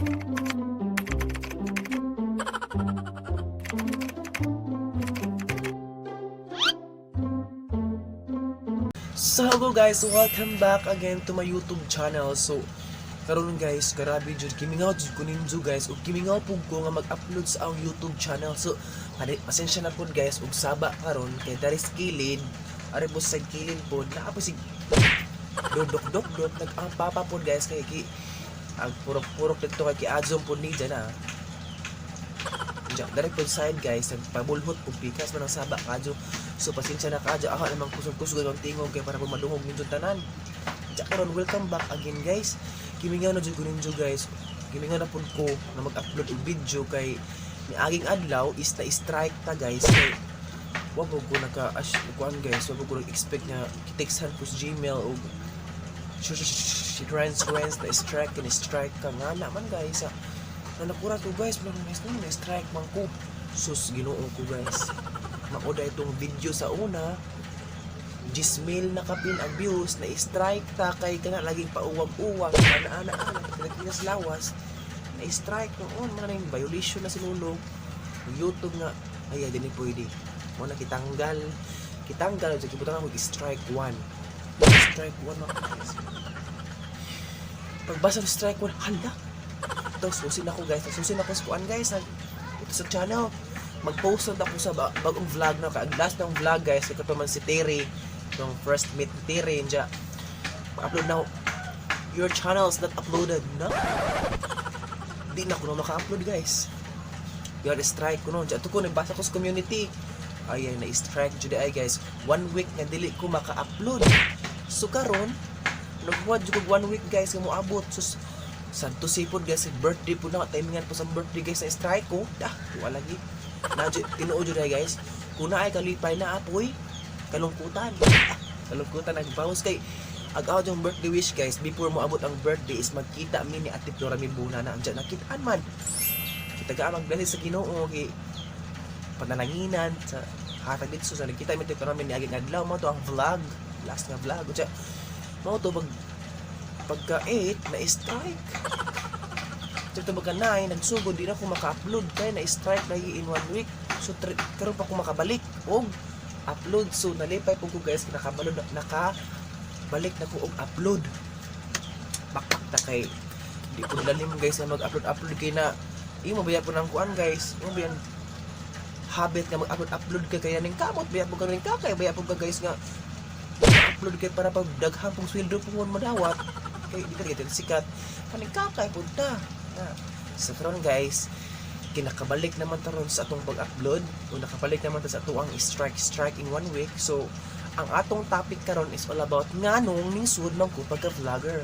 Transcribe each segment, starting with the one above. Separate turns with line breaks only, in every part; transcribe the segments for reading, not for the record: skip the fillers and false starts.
So hello guys, welcome back again to my YouTube channel. So karon guys, karabi jud kimingaw jud ko ninyo guys ug kimingaw pug ko nga mag-upload sa akong YouTube channel. So pasensya na pud guys ug saba karon kay dari sa kilid, ari po sa kilid pod naa po si dok dok dok nag ang papa pod guys kay ki ang purok-purok dito kay kiadzom pod ni dyan ah. Diyan, direct pod side guys, nagpabulhot pug pikas man ang saba kadyo. So pasensya na kadyo, ako namang kusog-kusog ang tingog kay para po madungog ninyo tanan. Diyan karon, welcome back again guys. Kimingaw na jud ko ninyo guys. Kimingaw na pud ko na mag-upload og video kay ni aging adlaw is na strike ta guys kay wa po ko naka ash kuan guys, wa po ko nag-expect nga kiteksan ko sa Gmail og trends trends na strike na strike ka nga naman guys ah. Na nakura ko guys, mga guys, no, na strike man ko. Sus, Ginoo ko guys, maoda itong video sa una, 10,000 na kapin ang views, na strike ta kay kana laging pauwag-uwag, ana ana ana kinas lawas, na strike noon mga nang violation na si Lolo YouTube nga ay ay dili pwede mo na kitanggal kitanggal sa kibutang ako strike 1, strike 1 mga guys. Pagbasa ng strike 1, hala, tapos susin ako guys, susin ako sa kuan guys, ito sa channel. Mag-post na ako sa bagong vlog na kay last ng vlog guys, kay pa man si Terry, yung first meet ni Terry nja. Pa-upload na ako. Your channel is not uploaded, no? Di na ako na maka-upload guys. Your strike ko no. Diya ko nagbasa ko sa community. Ay ay na-strike jud ay guys. One week nga dili ko maka-upload. So karon naghuwad jud kog one week guys nga moabot. Sus, santo sipod guys, birthday po na timingan po sa birthday guys na strike ko. Dah, wala lagi. Na tinuod jud ay guys. Kung naay kalipay na apoy, kalungkutan. Ah, kalungkutan nagbawas kay ag yung birthday wish guys before mo abot ang birthday is magkita mi ni Ate Flora Mibuna na andyan nakitaan man kita ga mag blessing sa Ginoo kay panalanginan sa hatag dito sa nagkita mi Ate Flora mi niaging adlaw mo to ang vlog, last nga vlog. Unya mao to pag pagka 8 na strike. Ito pagka 9 nagsugod di na ako maka-upload kay na strike lagi in one week. So karon pa ko makabalik og upload. So nalipay po ko guys, nakabalod naka balik na ko og upload. Bakpak ta kay di ko lalim guys na mag-upload upload kay na imo baya po ng kuan guys, imo bayan habit nga mag-upload upload ka kaya ning kamot baya po ka ning kakay baya po ka guys nga upload kay para pag daghang pong sweldo po madawat kay di ka kita sikat kaning kakay pud ta na. So karon guys, kinakabalik naman ta ron sa atong pag-upload o nakabalik naman ta sa atong strike strike in one week. So ang atong topic karon is all about nganong ningsud man ko pagka-vlogger.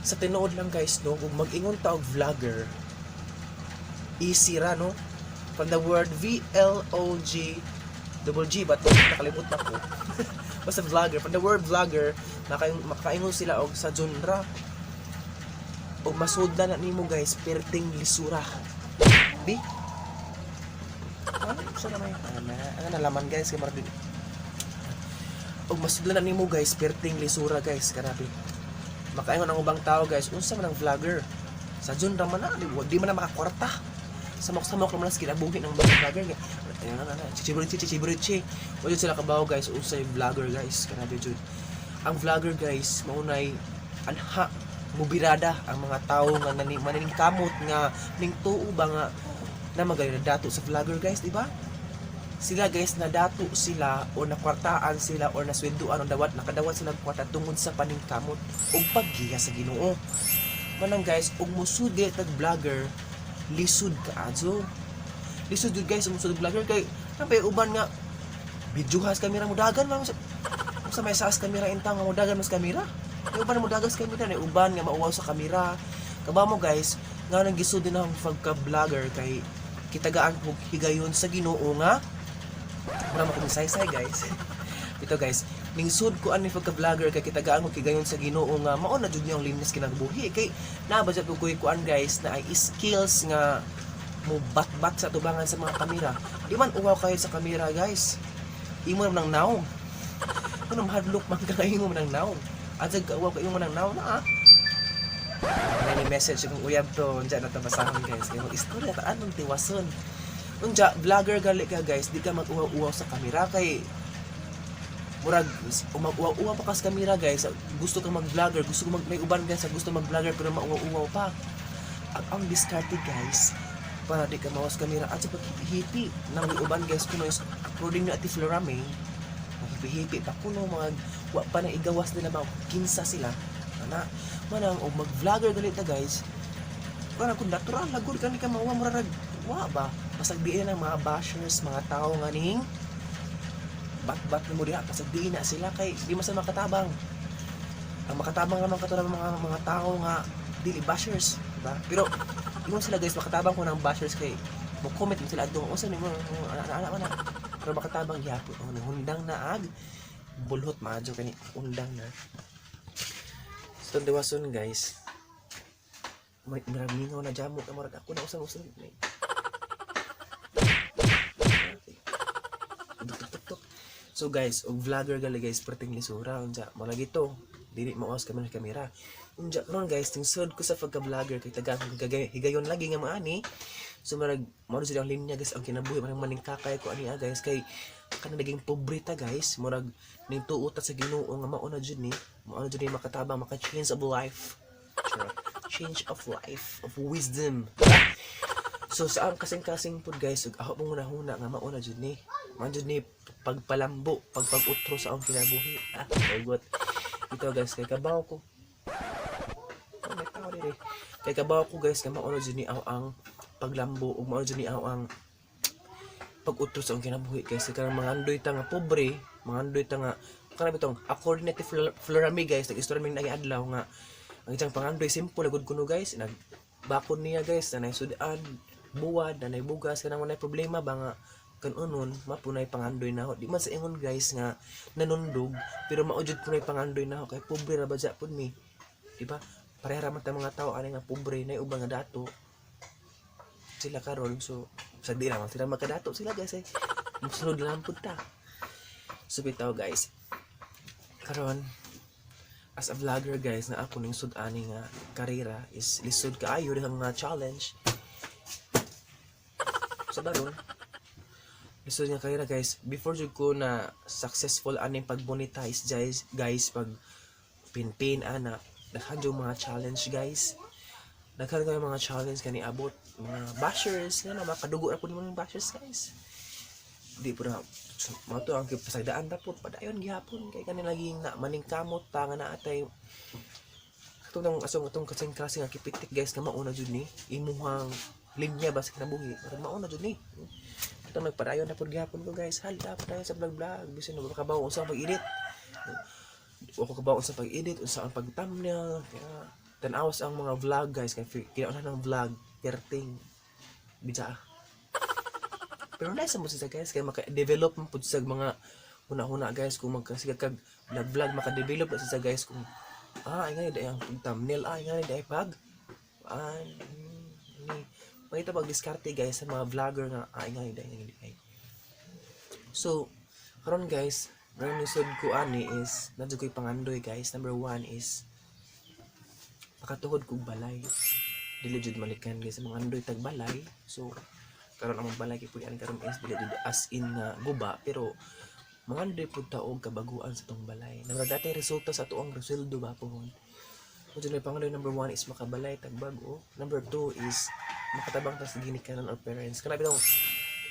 Sa tinuod lang guys no, kung mag-ingon ta og vlogger, easy ra no, from the word V L O G double G ba to, nakalimot na ko. Basta vlogger, from the word vlogger, makaingon sila og sa genre og masudlan na nimo guys, perting lisura bi ano sa na may ana ano nalaman guys kay marag og masudlan na nimo guys, perting lisura guys. Karabi makaingon ang ubang tao guys, unsa man ang vlogger, sa genre man na di man na makakwarta, samok-samok naman sa kinabuhi ng mga vlogger. Ayun na na, chichiburichi chichiburichi. Wala sila kabaw guys unsay vlogger guys. Karabi jud ang vlogger guys, maunay anha mubirada ang mga tao nga nani maningkamot nga ning tuo ba nga na magaling na dato sa vlogger guys, di ba? Sila guys, nadato sila o nakwartaan sila or nasweldoan o dawat nakadawat sila og kwarta tungod sa paningkamot ug paggiya sa Ginoo. Manang guys, ug musud tag vlogger, lisod kaayo. Lisod jud guys musud vlogger kay napay uban nga videohas kamera mo dagan man sa may saas kamera intang nga mo dagan mas kamera. May uban mo dagan sa kamera, may uban nga mauwaw sa kamera. Kaba mo guys, nga nang gisud din ang pagka-vlogger kay kitagaan ko higayon sa Ginoo nga mura mo saysay guys. Ito guys, ningsud ko ani pagka-vlogger kay kitagaan ko higayon sa Ginoo nga mao na jud niyang linis kinabuhi kay naa ba jud ko kuan guys na ay skills nga mo bat-bat sa tubangan sa mga kamera. Di man uwaw kayo sa kamera guys. Imo nang naong. Ano mahadlok man ka imo nang naong. Adjag ka uwaw ka imo nang naong na ah. Ano may message kung uyab to, unja na ta basahon, guys, kay mag-istorya ta anong tiwason. Unja vlogger gali ka, guys, di ka mag-uwaw-uwaw sa kamera kay murag umag-uwaw-uwaw pa ka sa kamera, guys. Gusto ka mag-vlogger, gusto ko mag, may uban, guys, gusto mag-vlogger pero mauwaw-uwaw pa. Ang diskarte, guys, para di ka mawas kamera at sa paghipi-hipi nang may uban, guys, kuno is according na Ate Flora May, maghipi-hipi pa kuno, mga wa pa na igawas nila ba kinsa sila ana manang. Og mag-vlogger galit ta, guys, para kung natural lagod ka ni ka mauwa, murag wa ba, basag diin ang mga bashers, mga tao nga ning bat-bat nimo diha, basag diin na sila kay di man sila makatabang. Ang makatabang naman katulad mga tao nga dili bashers, diba? Pero ingon sila, guys, makatabang ko ng bashers kay mo comment mo sila adto unsa nimo ana ana ana, pero makatabang gyapon. Oh, hundang na ag bulhot, maadyo kani, undang na. So diwason, guys, may murag mingaw na jamo ka, murag ako na usang usang tuk tuk tuk. So guys, og vlogger gali, guys, perting lisura. Unja mo lagi to, dili mo kami ng kamera. Unja karon, guys, tingsod ko sa pagka-vlogger kay taga higayon lagi nga maani. So marag mo sila ang linya, guys, ang kinabuhi manang maningkakay ko ani, ah, guys, kay kanang naging pobre ta, guys, murag ning tuo ta sa Ginoo nga mao na jud ni, mao na jud ni makatabang, maka change of life. Charot. Change of life, of wisdom. So sa ang kasing-kasing pud, guys, ug ako pong hunahuna nga mao na jud ni. Mao jud ni pagpalambo, pagpag-utro sa akong kinabuhi. Ah, hugot. Ito, guys, kay kabaw ko. Oh, may tao diri. Kay kabaw ko, guys, nga mao na jud ni ang paglambo ug mao jud ni ang pag-utro sa akong kinabuhi, guys. Kay kanang mga andoy ta nga pobre, mga andoy ta nga kanang bitong according na Florami, guys, nag-istorya mi nang adlaw nga ang isang pangandoy simple gud kuno, guys, nag bakon niya, guys, nanay sudan, buwad, nanay bugas, kanang walay problema ba nga kanunon mapunay pangandoy na di man sa ingon, guys, nga nanundog, pero mao jud kunay pangandoy na kay pobre ra ba pud mi, di ba? Pareha ra man ta mga tao ani nga pobre na uban nga dato sila karon. So sa di naman sila magkadato sila, guys, eh musunod lang pud ta. So bitaw, guys, karon as a vlogger, guys, na ako ning sud-ani nga karera is lisod kaayo ang mga challenge sa baron, lisod nga karera, guys. Before jud ko na successful aning pag-monetize, guys, pag pinpin ana, daghan jud mga challenge, guys, daghan kayo mga challenge kani abot mga bashers nga na makadugo ra pud mga bashers, guys. Di po na mao to ang pasagdaan ta pud, padayon gihapon kay kani laging na maningkamot ta nga naa tay atong asong atong kasing klase nga kipitik, guys, nga mauna jud ni imuhang linya ba sa kinabuhi. Murag mauna jud ni itong nagpadayon na pud gihapon ko, guys. Hala, padayon sa vlog vlog bisan na makabaw unsa ang pag-edit, wa ko kabaw unsa pag-edit, unsa ang pag-thumbnail. Kaya tan-awas ang mga vlog, guys, kay kinauna ng vlog perting bija, pero nice mo siya, guys, kay maka-develop mo pud sa mga huna-huna, guys, kung magkasiga kag vlog vlog, maka-develop na siya, guys, kung ay nga ang thumbnail, ay nga dai pag ah, ni makita pag diskarte, guys, sa mga vlogger nga ay nga dai nga dai. So karon, guys, karon lisod ko ani is nadyo ko'y pangandoy, guys. Number one is makatuhod kog balay. Dili jud malikan, guys, sa mga andoy tag balay. So karon ang balay kay puy-an karon is dili jud as in nga guba, pero mga andoy pud ta og kabaguan sa tong balay. Nang dati resulta sa atuang resweldo ba pohon. Mo jud pangandoy number one is makabalay tag bag-o. Number two is makatabang ta sa ginikanan or parents. Kana bitong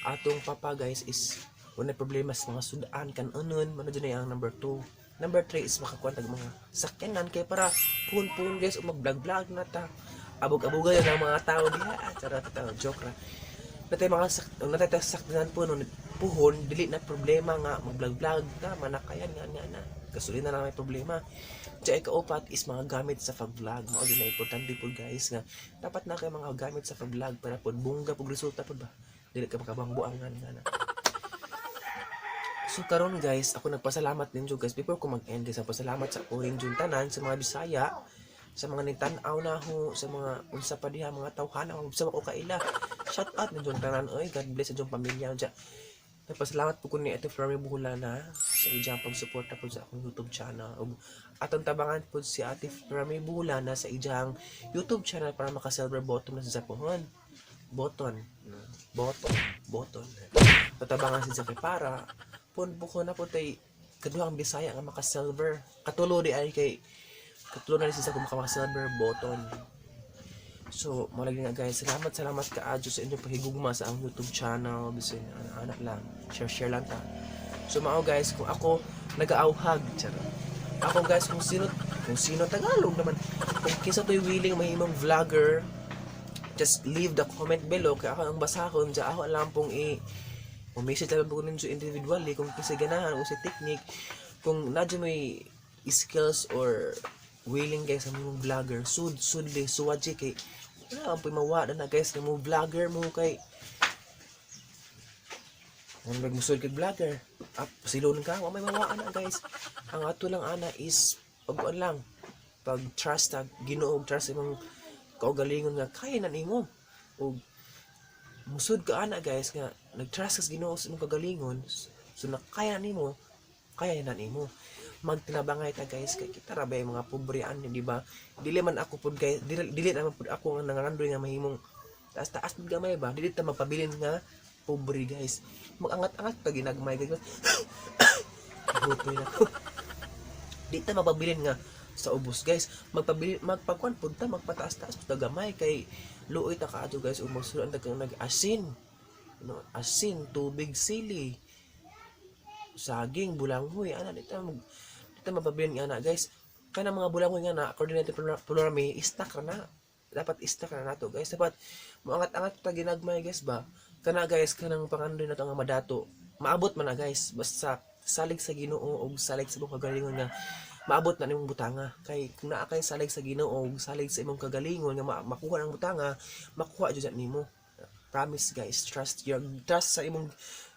atong papa, guys, is wala problema sa mga sudan kan unon man jud ang number two. Number three is makakuha tag mga sakyanan kay para puhon-puhon, guys, o mag-vlog-vlog na ta. Abog-abogan na ang mga tao diha. Ah, charot ta, joke ra. Natay mga sak natay ta sakyanan po no puhon, dili na problema nga mag-vlog-vlog ta, manakayan nga nga na. Gasolina na lang may problema. Tsaka ikaupat is mga gamit sa pag-vlog. Mao din na importante po, guys, nga dapat na kay mga gamit sa pag-vlog para pod bongga pug resulta pod ba. Dili ka makabangbuang nga nga na. So karon, guys, ako nagpasalamat ninyo, guys, before ko mag-end, guys, nagpasalamat sa uring jud tanan sa mga Bisaya, sa mga ningtan-aw na ho, sa mga unsa pa diha mga tawhana, mga bisa ko kaila. Shout out ninyo tanan oy, God bless sa inyong pamilya. Unsa. Nagpasalamat po ko ni Ate Flormy Buholana sa iyang pagsuporta po sa akong YouTube channel. Ug atong tabangan po si Ate Flormy Buholana sa iyang YouTube channel para maka-silver button na sa pohon. Button. Button. Button. Tatabangan si kay para pun buko na po tay kaduhang Bisaya nga maka-silver. Katulo di ay kay katulo na rin siya kung maka-silver button. So, malagi nga guys, salamat salamat kaadyo sa inyong pahigugma sa ang YouTube channel. Bisin anak lang, share share lang ta. So mao guys, kung ako nagaauhag, charot. Ako guys, kung sino Tagalog naman, kung kinsa to'y willing mahimong vlogger, just leave the comment below kay ako ang basahon, dya ako lang pong i message lang po ninyo individually kung kinsa ganahan o sa technique, kung nadyo may skills or willing guys sa mga vlogger, sud sudli suwadji kay wala ang mawa na guys nga mo vlogger mo kay kung nagmusod kag vlogger up silon ka, wa may mawa na guys. Ang ato lang ana is pagkuan lang, pag trust ta Ginoo, trust imong kaugalingon nga kaya na nimo ug musud ka ana guys nga nag-trust ka sa Ginoo sa imong kagalingon, so na kaya nimo, kaya na nimo. Magtinabangay ta guys kay kita ra ba yung mga pobre ani, di ba? Dili man ako pud guys, dili, dili naman pud ako nga nangandoy nga mahimong taas taas pud gamay ba. Dili ta magpabilin nga pobre guys. Magangat-angat ta ginagmay guys. Butoy na ko. Di ta mapabilin nga sa ubos guys. Magpabilin, magpagkuan pud ta, magpataas-taas pud ta gamay kay luoy ta kaadto guys ug magsulan ta kang nag-asin no, asin, tubig, sili, saging, bulanghoy ana. Di ta mapabilin nga na guys. Kana mga bulanghoy nga na according natin plurami istak ra na. Dapat istak ra nato guys. Dapat moangat-angat ta ginagmay guys ba. Kana guys, kanang pangandoy nato nga madato, maabot man na guys, basta salig sa Ginoo ug salig sa imong kagalingon nga maabot na nimong butanga. Kay kung naa kay salig sa Ginoo ug salig sa imong kagalingon nga makuha ang butanga, makuha jud nimo. Promise guys, trust sa imong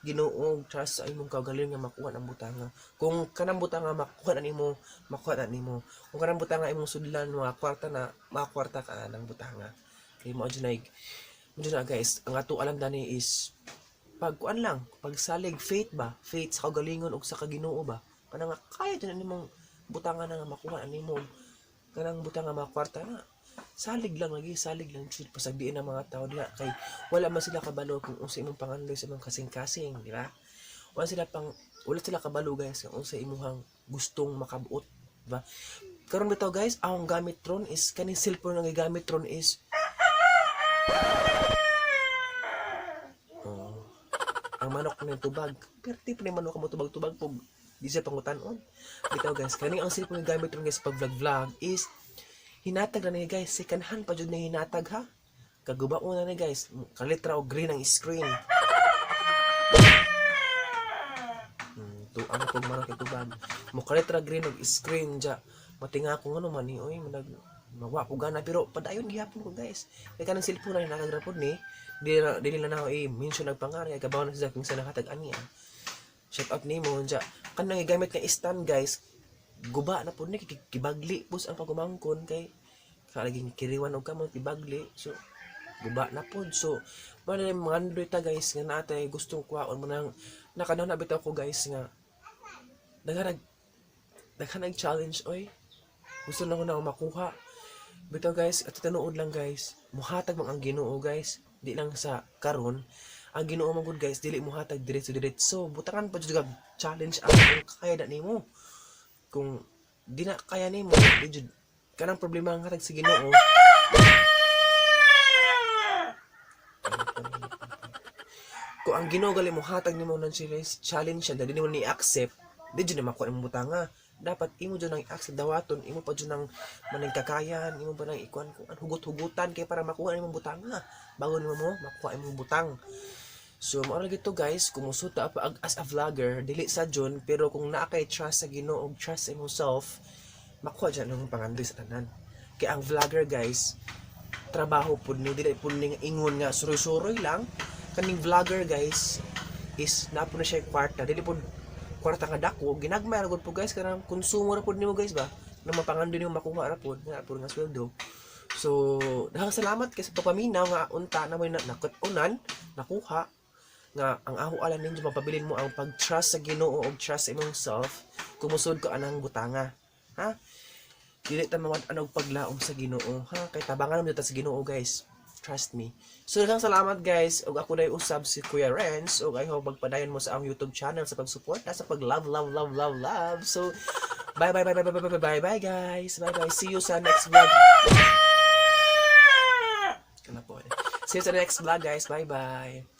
Ginoo, trust sa imong kagalingon nga makuha ang butanga. Kung kanang butanga makuha na nimo, makuha na nimo. Kung kanang butanga imong sudlan mga kwarta na, makakwarta ka ng butanga. Kay mao jud na guys, ang ato alam dani is pagkuan lang, pagsalig, faith ba, faith sa kagalingon ug sa kaginoo ba. Kanang nga kaya jud na nimong butanga na nga makuha na nimo, kanang butanga mga kwarta na. Salig lang lagi, salig lang jud. Pasagdiin ang mga tao diha kay wala man sila kabalo kung unsa imong pangandoy sa imong kasing-kasing, di ba? Wala sila kabalo guys kung unsa imuhang gustong makabuot, di ba? Karon bitaw guys, akong gamit ron is kaning cellphone nga gigamit ron is, oh, ang manok ng tubag. Perti pa ni manok mo tubag-tubag pug di siya pangutanon. Bitaw guys, kaning ang cellphone nga gamit ron guys pag vlog-vlog is hinatag na niya guys, second hand pa jud ni hinatag ha. Kaguba mo na ni guys, kalitra og green ang screen. Tuang pug manok yung tubag. Mo kalitra green og screen ja. Matinga ko ngano man ni oy, manag mawa ko gana pero padayon gihapon ko guys. Kay kanang cellphone na hinatag ra pod ni. Dili na nako i-mention nagpangalan kay kabaw na siya kung sa nakatag ani ah. Shout out nimo ja. Kanang gigamit nga stand guys, guba na pod ni, kibagli pus ang pagumangkon kay kalaging kiriwan og kamot kibagli. So guba na pod. So mao na mga andoy ta guys nga natay gustong kuhaon mo nang nakanaw na bitaw ko guys nga daghan nag challenge oy. Gusto na ko na makuha. Bitaw guys, at tinuod lang guys, muhatag man ang Ginoo guys, di lang sa karon. Ang Ginoo man gud guys, dili muhatag diretso diretso. Butangan pa jud kag challenge ang kung kaya na nimo. Kung di na kaya nimo, di jud kanang problema ang hatag sa Ginoo. Kung ang Ginoo gali mo hatag nimo ng challenge, challenge siya, dili nimo ni accept, di jud na makuha imong butanga. Dapat imo jud nang i-accept, dawaton, imo pa jud nang manang kakayan, imo pa nang ikuan kuan hugot-hugutan kay para makuha imong butanga. Bago nimo mo makuha imong butang. So mao ra gito guys, kung musuta pa as a vlogger, dili sa jud, pero kung naa kay trust sa Ginoo ug trust sa imong self, makuha jud ang pangandoy sa tanan. Kay ang vlogger guys, trabaho pud ni, dili pud ni nga ingon nga suroy-suroy lang. Kaning vlogger guys is naa pud na siya kwarta, dili pud kwarta nga dako, ginagmay ra gud po guys, kanang konsumo ra pud nimo guys ba, na mapangandoy nimo makuha ra pud nga sweldo. So daghang salamat kay sa pagpaminaw nga unta na moy nakut-unan nakuha. Nga ang ako alam ninyo, mapabilin mo ang pag-trust sa Ginoo og trust sa imong self kung musud ka anang butanga, ha. Dili ta mawad-an og paglaom sa Ginoo, ha, kay tabangan mo ta sa Ginoo, guys. Trust me. So daghang salamat, guys, ug ako day usab si Kuya Renz, ug I hope magpadayon mo sa akong YouTube channel sa pagsuporta, sa pag love, love, love, love, love. So bye bye bye bye bye bye bye bye bye, guys. Bye bye. See you sa next vlog. Kana po. See you sa next vlog, guys. Bye bye.